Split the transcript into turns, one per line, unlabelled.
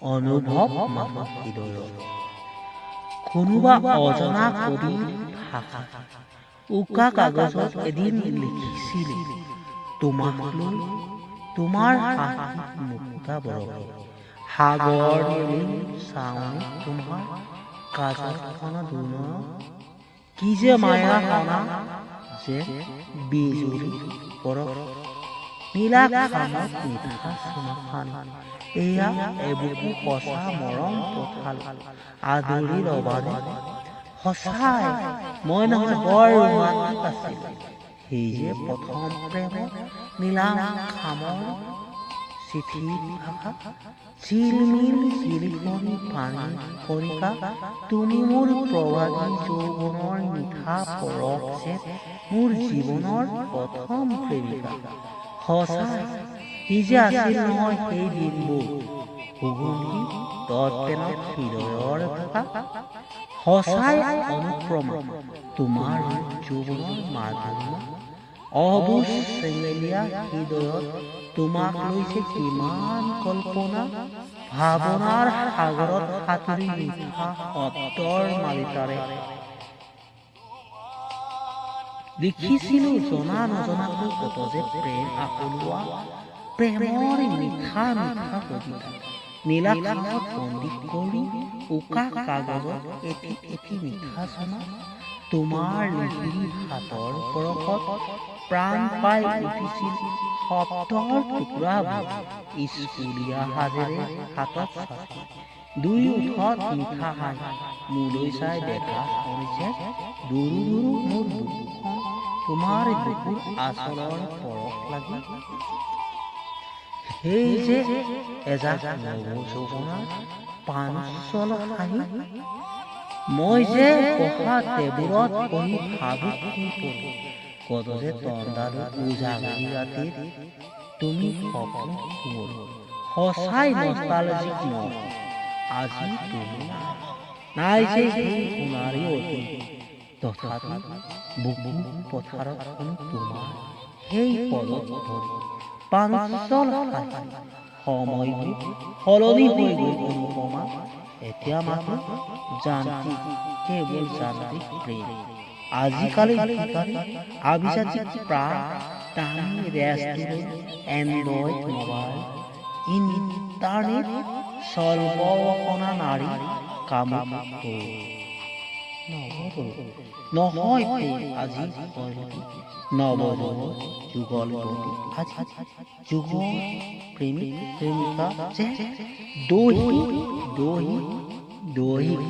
অনুভৱ মাথো হৃদয়ত কোনোবা অজনা কবিৰ ভাষা উকা কাগজত এদিন লিখিছিলো তোমাক লৈ, তোমাৰ হাঁহিত মুকুতা বৰষে, সাগৰ নীলিম চাৱনিত তোমাৰ কাজল সনা দুনয়ন, কি যে মায়া সনা যে বিজুলী পৰশ, নীলা খামত মিঠা চুমা সানি এয়া এবুকু সঁচা মৰম পঠালো, আদৰি ল'বানে? সঁচাই মই নহয় বৰ ৰোমান্টিক আছিলো। সেই যে প্ৰথম প্ৰেমত নীলা খামৰ চিঠিৰ ভাষা, জিলমিল জিলিকনি পানীৰ কণিকা, তুমি মোৰ প্ৰভাতী যৌৱনৰ মিঠা পৰশ যেন মোৰ জীৱনৰ প্ৰথম প্ৰেমিকা। সঁচাই কি যে আছিল নহয় সেই দিনবোৰ, সুগন্ধি ডট পেনত হৃদয়ৰ ভাষা। সঁচাই অনুপ্ৰমা তোমাৰ ৰূপ যৌৱনৰ মাধুৰ্য, অবুজ চেঙেলীয়া হৃদয়ত তোমাক লৈ যে কিমান কল্পনা, ভাৱনাৰ সাগৰত সাঁতুৰি মিঠা শব্দৰ মালিতাৰে লিখিছিলো জনা নজনাকৈ কত যে প্ৰেম আকলুৱা প্ৰেমৰ মিঠা মিঠা কবিতা। নীলা খামত বন্দী কৰি উকা কাগজত এটি এটি মিঠা চুমা, তোমাৰ লিহিৰি হাতৰ পৰশত প্ৰাণ পাই উঠিছিল শব্দৰ টুকুৰাবোৰ। স্কুলীয়া সাজেৰে হাতত চশমা, দুই ওঁঠত মিঠা হাঁহি, মোলৈ চাই বেঁকা যেন দুৰু দুৰু মোৰ বুকুখন তোমাৰ বুকুৰ আঁচলৰ পৰশ লাগি। সেই যে এজাক নৱযৌৱনাৰ প্ৰাণোচ্ছল হাঁহি, মই যে পঢ়া টেবুলত বহি ভাবুক হৈ পৰো, কত যে তন্দালো উজাগৰী ৰাতিৰ তুমি সপোন সোঁৱৰি। সঁচাই নষ্টালজিক মই, আজি তুমি নাই যে সেই সোণাৰী অতীত, তথাপি বুকুৰ পথাৰত শুনো তোমাৰ সেই পদত ধৰি প্ৰাণোচ্ছল হাঁহি। সময়বোৰ সলনি হৈ গ'ল অনুপমা, এতিয়া মাথো যান্ত্ৰিক, কেৱল যান্ত্ৰিক প্ৰেম। আজিকালি ভিখাৰী আভিজাতিক প্ৰায় দামী ৰেষ্টুৰেণ্ট, এণ্ড্ৰইড মোবাইল, ইণ্টাৰনেট, সৰ্বসনা নাৰী কামুক নহয় প্ৰেম। আজি হয়তো নৱযৌৱন যুগলবন্দী, আজি যুগৰ প্ৰেমিক প্ৰেমিকা যে দৈহিক দৈহিক দৈহিক।